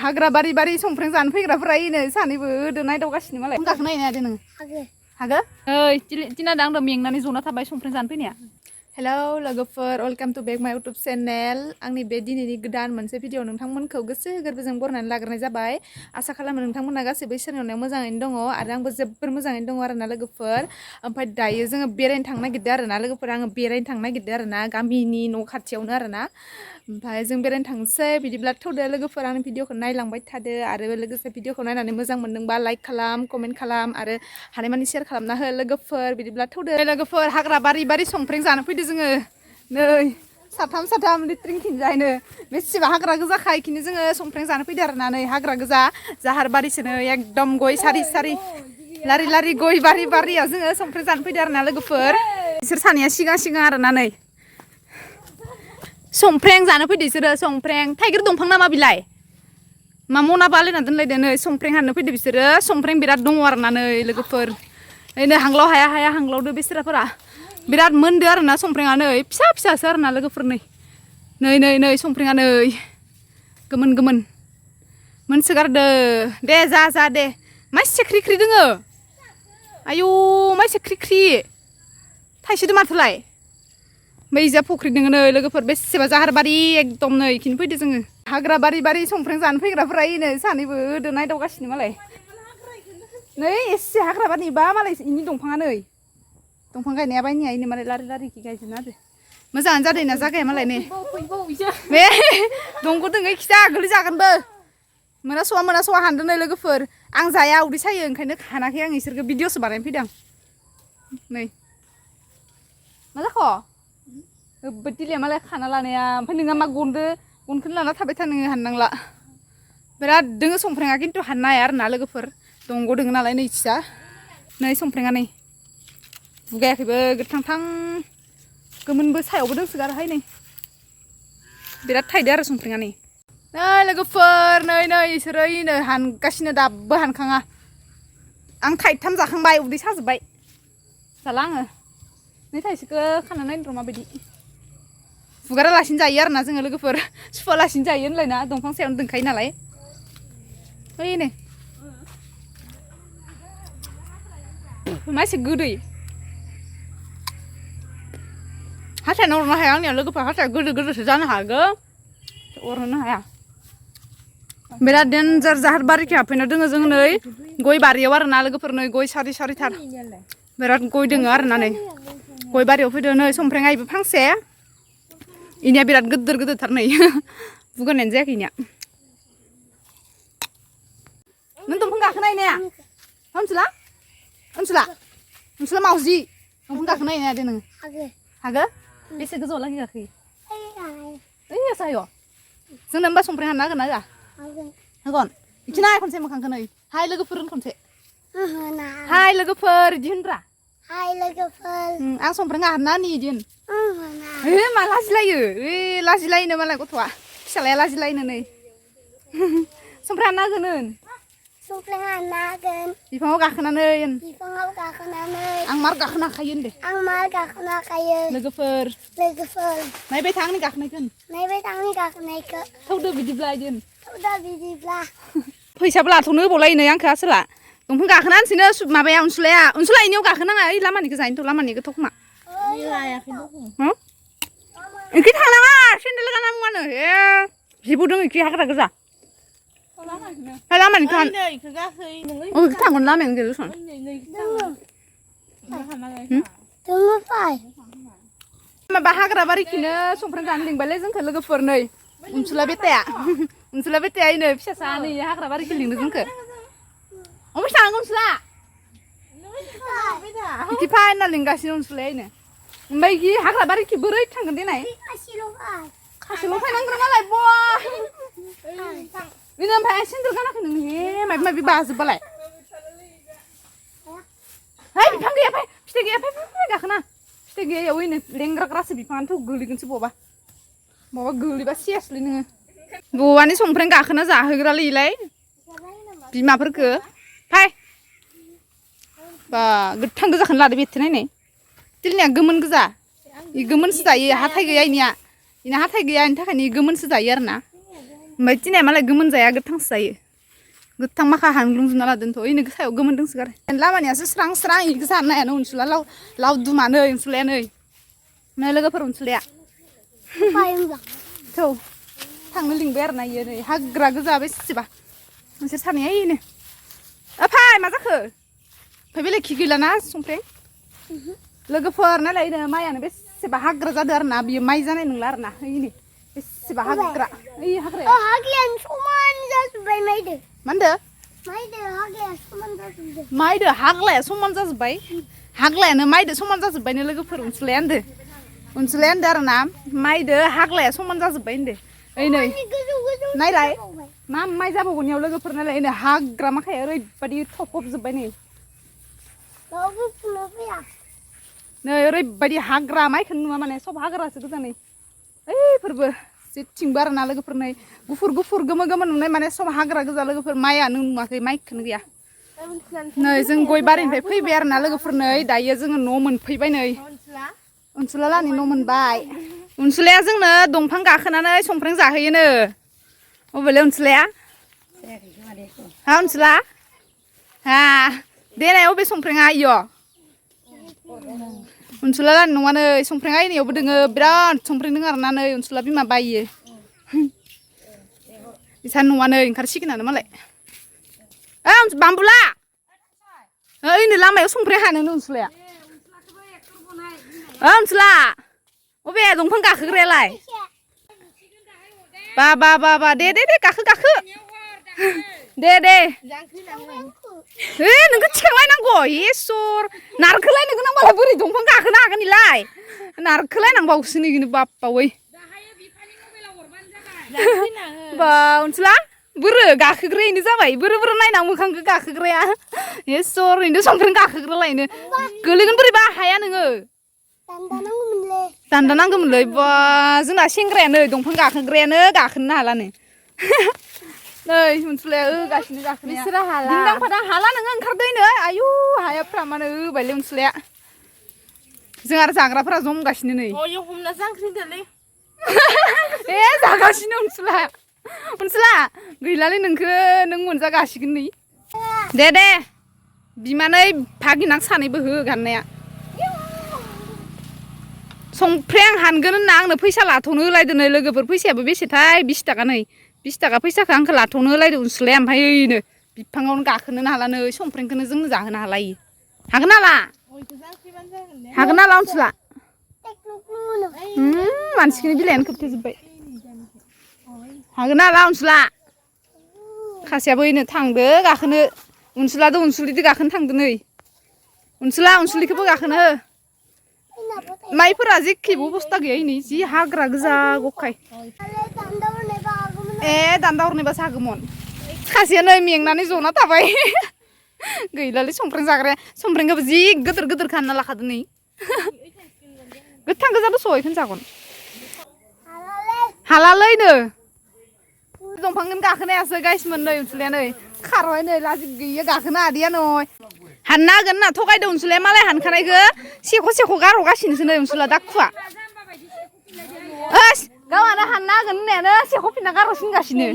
हाग्रा बारि बारि संफ्रें जानो फैग्राफोरा इनो सानैबो दोनाय दावगासिनो मालाय गाखोनो हायो ना नोङो हागो ओइ दिना दा आंथ' मेंनानै जना थाबाय संफ्रें जानो फैनाया हेलौ लोगोफोर वेलकाम टु बेक माय इउटुब चेनेल आंनि बे दिनैनि गोदान मोनसे भिडिअ नोंथांमोनखौ गोसो गोरबोजों बरायनानै लाग्रोनाय जाबाय आसा खालामो नोंथांमोना गासैबो इसोरनि अननायाव मोजाङैनो दङ आरो आंबो जोबोर मोजाङैनो दङ आरोना लोगोफोर ओमफ्राय दायो जोङो बेरायनो थांनो नागिरदों आरोना लोगोफोर आङो बेरायनो थांनो नागिरदों आरोना गामिनि न' खाथियावनो आरोना ओमफ्राय जों बेरायनो थांसै बिदिब्ला थौदो लोगोफोर आंनि भिडिअखौ नायलांबाय थादो आरो लोगोसे भिडिअखौ नायनानै मोजां मोनदोंबा लाइक खालाम कमेन्ट खालाम आरो हानायमानि शेयार खालामना हो लोगोफोर बिदिब्ला थौदो लोगोफोर हाग्रा बारि बारि संफ्रें जानो फैदो जोङो नै साथाम लिट्रिंथिंजायनो बेसेबा हाग्रा गोजाखा इखिनो जोङो संफ्रें जानो फैदो आरोना नै हाग्रा गोजा जाहार बारिसोनो एकदम गय सारि सारि लारि लारि गय बारि बारियाव जोङो संफ्रें जानो फैदो आरोना लोगोफोर बिसोर सानैया सिगां आरोना नै संफ्रें जानो फैदो बिसोरो संफ्रें थाइगिर दंफां नामा बिलाय मा मना बालायना दोनलायदो नै संफ्रें हाननो फैदो बिसोरो संफ्रें बिराद दङ आरोना नै लोगोफोर नै हांलाव हाया हांलावदो बेसोराफोरा बिराद मोनदो आरोना संफ्रेंआ नै फिसा फिसासो आरोना लोगोफोर नै संफ्रेंआ नै गोमोन मोनसोगारदो दे जा दे माइसे ख्रि ख्रि दोङो आयौ माइसे ख्रि ख्रि थाइसेदो माथोलाय बैजा फुख्रि दोङो नै लोगोफोर बेसेबा जाहारबारि एकदम नै इखिनो फैदो जोङो हाग्रा बारि बारि संफ्रें जानो फैग्राफोरा इनो सानैबो दोनाय दावगासिनो मालाय नै एसे हाग्रा बारि बा मालाय इनि दंफाङा नै दंफां गायनाया बायनाया इनो मालाय लारि लारि गायजोबना होदो मोजाङानो जादों ना जागाया मालाय नै बे दंग' दोङो खिथा गोलै जागोनबो मोनासवा हानदो नै लोगोफोर आं जाया उदै सायो ओंखायनो खानाखै आं इसोरखौ भिडिअसो बानायनो फैदों नै मा जाखो बोथिलिया मालाय खाना लानाया ओमफ्राय नोंहा मा गनखौनो लाना थाबाय था नोङो हाननांला बिराद दोङो संफ्रेंआ खिन्थु हाननो हाया आरोना लोगोफोर दंग' दोङो नालाय नै इथिजा नै संफ्रेंआ नै बुगायाखैबो गोथांथां गोमोनबो सायावबो दोंसोगारोहाय नै बिराद थाइदो आरो संफ्रेंआ नै लोगोफोर नै इसोरो इनो हानगासिनो दाबो हानखाङा आं थाइथाम जाखांबाय उदै साजोब्बाय जाला आङो नै थाइसेखौ खाना नायनो र' माबायदि फुगारालासिनो जायो आरोना जोङो लोगोफोर सुवालासिनो जायो होनलायना दंफां सायावनो दोनखायो नालाय ओइनो मा एसे गोदै हाथायानो अरनो हाया आंनिया लोगोफोर हाथाया गोदोरसो जानो हागौ अरनो हाया बिराद डेन्जार जाहार बारिखि हाबफैना दोङो जों नै गय बारियाव आरोना लोगोफोर नै गय सारि सारिथार बिराद गय दोङो आरोना नै गय बारियाव फैदो नै संफ्रेंआ इबो फांसे इनिया बिराद गोदोरथार नै बुगानायानो जायाखै इनिया नों दंफां गाखोनाय नाया ओनसुला मावजि दंफां गाखोनाय नाया दे नोङो हागो बेसे गोजौआव लागि गाखोयो ओइ सायो जोंनो होमबा संफ्रें हानना होगोन ना होआ होगोन इखि नाय खनसे मोखांखौ नै हाय लोगोफोर होन खनसे हाय लोगोफोर इदि होनब्रा हाय लोगोफोर आं संफ्रें हानना होनि इदि होन मा लाजिलायो लाजिलायोनो मालाय गथ'आ फिसालाया लाजिलायोनो नै संफ्रें हानना होगोन होन संफ्रें हानना होगोन बिफाङाव गाखोनानै आं मार गाखोनो हाखायो लोगोफोर नायबाय था आंनि गाखोनायखौ थौदो बिदिब्ला इदि होन फैसाबो लाथ'नो होबावलायो नै आंखौ आसोला दंफां गाखोना होनसैनो माबाया अनसुलाया इनियाव गाखोनाङा ओइ लामानिखौ जाहैनोथ' लामानि गोथौखोमा इखि थांनाङा सेन्देल गाना मुवानो जिबौ दङ इखि हाग्रा गोजा लामानिखौ थांगोन लामायानो गैया माबा हाग्रा बारिखिनो संफ्रें जानो लिंबायलै जोंखौ लोगोफोर नै अनसुला बेटाया इनो फिसासा नै हाग्रा बारिखौ लिंदो जोंखौ अबे थांगोन अनसुला इखि फै होनना लिंगासिनो अनसुलाया इनो ओमफ्राय इखि हाग्रा बारिखि बोरै थांगोन देनाय खासेल' फैनांगोन मालाय बिनो ओमफ्राय सेन्देल गानाखै नों माबा माबि बाजोबबालाय है बिफां गैया फै फिथाइ गैया फै गाखोना फिथाइ गैया ओइनो लेंग्राग्रासो बिफाङानोथ' गोलैगोनसो बबा गोलैबा सेसलै नोङो बबानि संफ्रें गाखोना जाहोग्रालै इलाय बिमाफोरखौ फै बा गोथां गोजाखौनो लादो बेथो नायनाय तिलनिया गोमोन गोजा इ गोमोनसो जायो हाथाय गैया इनिया हाथाय गैया इनि थाखायनो इ गोमोनसो जायो आरोना ओमफ्राय दिनै मालाय गोमोन जाया गोथांसो जायो गोथां माखा हानग्लुंजोबना लादोंथ' ओइनो सायाव गोमोन दोंसोगारो लामानियासो स्रां स्रां इखो जानो नायानो अनसुला लावदुमानो अनसुलाया नै लोगोफोर अनसुलाया थौ थांनो लिंबाय आरोना इयो नै हाग्रा गोजा बेसेबा नोंसोर सानैया इनो फै मा जाखो ओमफ्राय बेलेग खि गैलाना संफ्रें लोगोफोर नालाय इनो माइयानो बेसेबा हाग्रा जादों आरोना बियो माइ जानाय नंला आरोना ओइनो बेसेबा हाग्रा ओइ हाग्राया हाग्रायानो समान जाजोब्बाय माइदो मा होनदो हाग्राया समान जाजोब्बाय माइदो हाग्लाया समान जाजोब्बाय हाग्लायानो माइदो समान जाजोब्बायनो लोगोफोर अनसुलाया होनदो आरोना माइदो हाग्लाया समान जाजोब्बाय होनदो ओइ नै नायलाय मा माइ जाबावगोन इयाव लोगोफोर नालाय ओइनो हाग्रा माखाया ओरैबायदि थफबजोब्बाय नै ओरैबायदि हाग्रा माइखौनो नुवा माने सब हाग्रासो गोजा नै ओइफोरबो जेथिंबो आरोना लोगोफोर नै गुफुर गोमो नुनाय माने सब हाग्रा गोजा लोगोफोर माइयानो नुवाखै माइखौनो गैया नै जों गय बारिनिफ्राय फैबाय आरोना लोगोफोर नै दायो जोङो न' मोनफैबाय नै अनसुला लानि न' मोनबाय अनसुलाया जोंनो दंफां गाखोनानै संफ्रें जाहोयोनो अबेले अनसुलाया हा अनसुला हा देनाय अबे संफ्रेङा इयो अनसुला लानि नङा नै संफ्रेङा इनियावबो दोङो बिराद संफ्रें दोङो आरोना नै अनसुला बिमा बायो इसा नङा नै ओंखारसिगोनानो मालाय बामबुला ओइनो लामायाव संफ्रें हानोनो अनसुलाया अनसुला अबे दंफां गाखोग्रायालाय बा दे गाखो दे नोंखौ थिखांलायनांगौ इसर नारखोलायनो गोनांबालाय बोरै दंफां गाखोनो हागोन इलाय नारखोलायनांबावसो नैगिनो बाप्पावै बा अनसुला बोरो गाखोग्रायैनो जाबाय बोरो नायना मोखांखौ गाखोग्राया इसर ओरैनो संफ्रें गाखोग्रालायनो गोलैगोन बोरैबा हाया नोङो दान्दा नांगौमोनलै बा जोंना सेंग्रायानो दंफां गाखोग्रायानो गाखोनो हालानो नै अनसुलाया गासिनो गाखोनो बिसोरो हाला नोङो ओंखारदोनो आयु हायाफ्रा मानो होबायलै अनसुलाया जों आरो जाग्राफोरा जमगासिनो नै हमना जांख्रिदोलै जागासिनो अनसुला गैलालै नों मोनजागासिगोन नै दे बिमानै भागिनां सानैबो हो गाननाया संफ्रें हानगोन होनना आंनो फैसा लाथ'नो होलायदो नै लोगोफोर फैसायाबो बेसेथाय 20 थाखा नै 20 थाखा फैसाखौ आंखौ लाथ'नो होलायदो अनसुलाया ओमफ्राय ओइनो बिफाङावनो गाखोनोनो हाला नै संफ्रेंखौनो जोंनो जाहोनो हालायो हागोन हाला अनसुला मानसिखौनो बिलाइयानो खोबथेजोब्बाय हागोन हाला अनसुला खासेयाबो ओइनो थांदो गाखोनो अनसुलिदो गाखोनो थांदो नै अनसुलिखौबो गाखोनो हो माइफोरा जेखेबो अबस्था गैया इनै जि हाग्रा गोजा गखाय दान्दा हरनायबासो हागौमोन खासेया नै मेंनानै जना थाबाय गैलालै संफ्रें जाग्राया संफ्रेंखौबो जि गिदिर खालामना लाखादो नै गोथां गोजाबो सहायखौनो जागोन हालालैनो दंफांखौनो गाखोनो हायासै गाइसमोन नै अनसुलाया नै खारबाय नै लाजि गैया गाखोनो हादिया नै हाननो हागोन होनना थगायदों अनसुलाया मालाय हानखानायखौ सेख' गारहरगासिनोसो नै अनसुला दाखुवा गावहानो हाननो हागोन होननायानो सेख'फिनना गारहरसिनगासिनो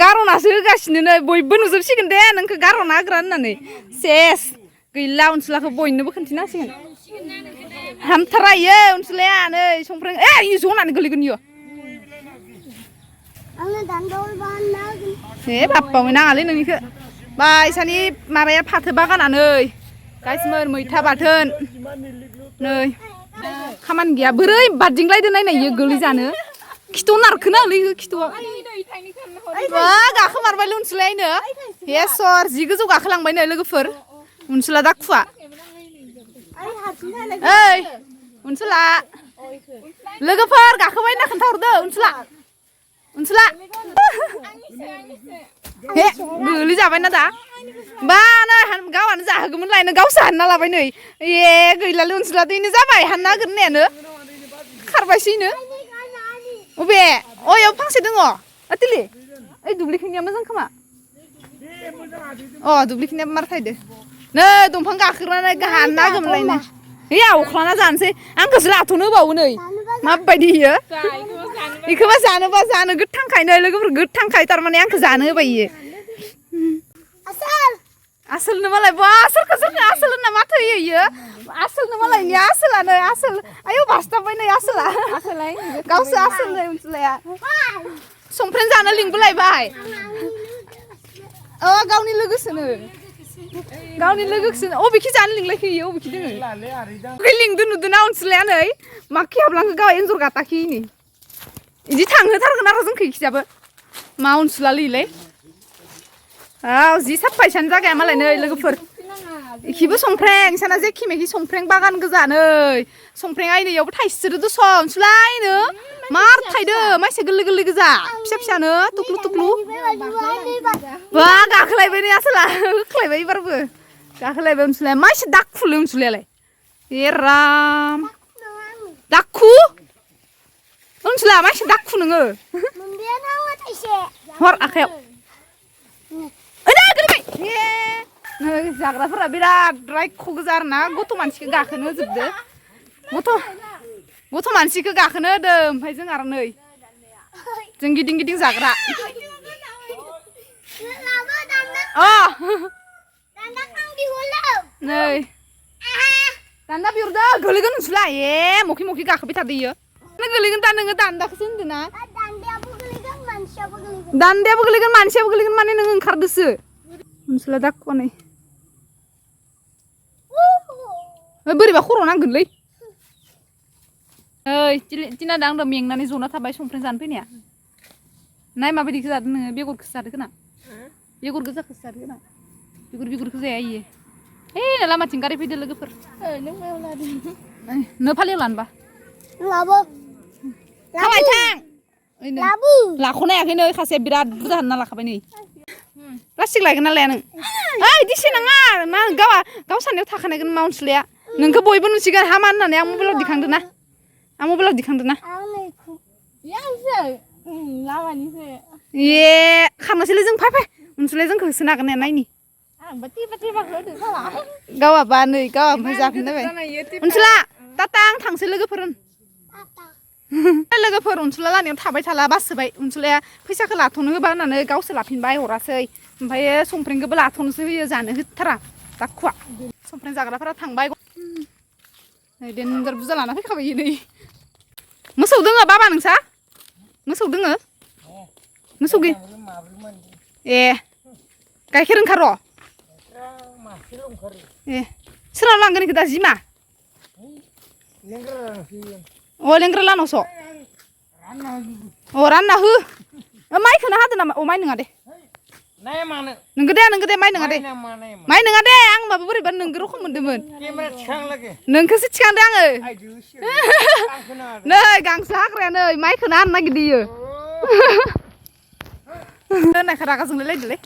गारहनासो होगासिनो नै बयबो नुजोबसिगोन दे नोंखौ गारहरना होग्रा होननानै सेस गैला अनसुलाखौ बयनोबो खोन्थिनांसिगोन हामथारा इयो अनसुलाया नै संफ्रें जनानै गोलैगोन इयो बाप्पावै नाङालै नोंनिखौ बायसानि माबाया फाथो बागानानै गाइसमोन मैथा बाथोन नै खामानि गैया बोरै बारदिंलायदो नायनाय इयो गोलैजानो खिथु नारखोनालै खिथुआव गाखोमारबायलै अनसुलायनो हेसर जि गोजौ गाखोलांबाय नै लोगोफोर अनसुला दाखुवा ओइ अनसुला लोगोफोर गाखोबाय होनना खोन्थाहरदो अनसुला हे गोलै जाबायना दा बा नै गावआनो जाहोगौमोन लायनो गावसो हानना लाबाय नै गैलालै अनसुला दैनो जाबाय हानना होगोन होननायानो खारबायसैनो अबे अयाव फांसे दङ अतिलि ओइ दुब्लिखिनिया मोजां खोमा दुब्लिखिनियाबो मार थायदो नै दंफां गाखोनानै हानना होगौमोन लायनो अख्लाना जानोसै आंखौसो लाथ'नो होबावो नै माबायदि इयो इखौबा जानोबा जानो गोथांखायनो लोगोफोर गोथांखाय थारमाने आंखौ जानो होबाय इयो आसोलनो मालाय बा सोरखौ आसोल होनना माथो होयो इयो आसोलनो मालायनि आसोलानो आसोल आयौ बासथाबबाय नै आसोला गावसो आसोल नै उनसुलाया संफ्रें जानो लिंबोलायबाय गावनि लोगोसोनो अबेखि जानो लिंलायखो इयो अबेखि दोङो खै लिंदो नुदोना उनसुलाया नै माखि हाबलांखो गाव एन्जर गाताखि इनि इदि थांहोथारगोन आरो जोंखौ इखिजाबो मा उनसुला लैलाय जि साफाय सानो जागाया मालाय नै लोगोफोर इखिबो संफ्रें साना जेखि मेखि संफ्रें बागान गोजा नै संफ्रें आइनो इयावबो थाइसोदो दस' उनसुलायनो मार थाइदो माइसे गोरलै गोरलै गोजा फिसा फिसानो तुक्लु तुक्लु बा गाखोलायबाय नै आसोला होख्लायबाय एबारबो गाखोलायबाय उनसुलाया माइसे दाखुलै उनसुलायालाय ए राम दाखु उनसुला माइसे दाखु नोङो हर आखायाव जाग्राफोरा बिराद रायख' गोजा आरोना गथ' मानसिखौ गाखोनो होजोबदो गथ' मानसिखौ गाखोनो होदो ओमफ्राय जों आरो नै जों गिदिं गिदिं जाग्रा नै दान्दा बिहरदो गोलैगोन नोंसुला मखि मखि गाखोबाय थादो इयो गोलैगोन दा नोङो दान्दाखौसो होनदोना दान्दायाबो गोलैगोन मानसियाबो गोलैगोन माने नोङो ओंखारदोसो नोंसुला दाखुवा नै बोरैबा खर' नांगोनलै दिना दा आंदा मेंनानै जना थाबाय संफ्रें जानो फैनाया नाय माबायदिखौ जादों नोङो बेगरखौसो जादों खोना बेगर गोजाखौसो जादों खोना बिगुरखौ जाया इयो लामाथिं गारि फैदो लोगोफोर नो फालियाव लानोबा थाबाय थां लाख'नो हायाखैनो खासे बिराद बुरजा हानना लाखाबाय नै प्लास्टिक लायगोन ना लाया नों दिसे नाङा मा गाव साननायाव थाखानायगोन मा उनसुलाया नोंखौ बयबो नुसिगोन हामा होननानै आं मबाइलाव दिखांदोना खारनोसैलै जों फै उनसुलाया जोंखौ होसोनो हागोन ना नायनि गावाबा नै गावा ओमफ्राय जाफिनबाय उनसुला टाटा आं थांसै लोगोफोर लोगोफोर उनसुला लानायाव थाबाय थाला बासोबाय उनसुलाया फैसाखौ लाथ'नो होबा होननानै गावसो लाफिनबाय हरासै ओमफ्राय संफ्रेंखौबो लाथ'नोसो होयो जानो होथारा दाखुवा संफ्रें जाग्राफोरा थांबाय नै देन्जार बुरजा लाना फैखाबाय नै मोसौ दोङो बाबा नोंसा मोसौ दोङो मोसौ गैया गाइखेर ओंखार' सोरनाव लांगोन इखो दा जिमा लेंग्रा लानावसो रानना हो माइखौनो हादो नामा माइ नङा दे नोंगो दे माइ नङा दे आं माबा बोरैबा नोंगो रखम मोनदोंमोन नोंखौसो थिखांदो आङो नै गांसो हाग्राया नै माइखौनो हानो नागिरदो इयो होननायखौ रागा जोंलायलायदोलै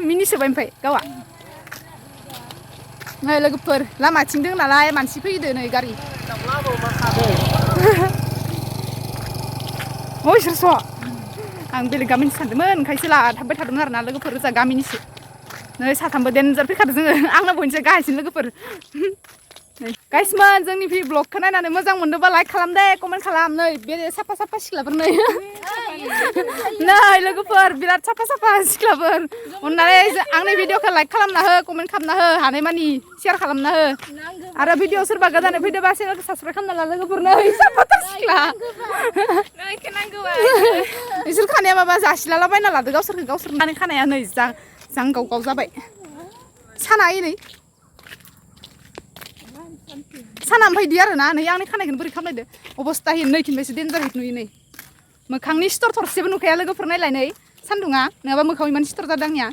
मिनिसोबाय ओमफ्राय गावा नै लोगोफोर लामाथिं दं नालाय मानसि फैदो नै गारि सोरस' आं बेलेग गामिनि सानदोंमोन ओंखायसो लाथाबबाय थादोंमोन आरोना लोगोफोर जा गामिनिसो नै साथामबो देन्जार फैखादों जोङो आंना बयनिसाय गाहायसिन लोगोफोर गाइसमोन जोंनि ब्लगखौ नायनानै मोजां मोनदोंबा लाइक खालाम दे कमेन्ट खालाम नै बे साफा साफा सिख्लाफोर नै लोगोफोर बिराद साफा साफा सिख्लाफोर अननानै आंनि भिडिअखौ लाइक खालामना हो कमेन्ट खालामना हो हानायमानि शेयार खालामना हो आरो भिडिअ सोरबा गोदानै फैदोंबा चेनेलखौ साबसक्राइब खालामना ला लोगोफोर नै साफाथार सिख्ला बिसोर खानाया माबा जासिलाला बायना लादो गावसोरनि खानाया नै जांगाव जाबाय साना नै साना ओमफ्राय इदि आरोना नै आंनि खानायखौनो बोरै खालामलायदो अबस्था नै खिनबायसो देन्जार हिट नुयो नै मोखांनि सिथर थरसेबो नुखाया लोगोफोर नायलाय नै सान्दुङा नङाबा मोखाङाव इमान सिथर जादों आंनिया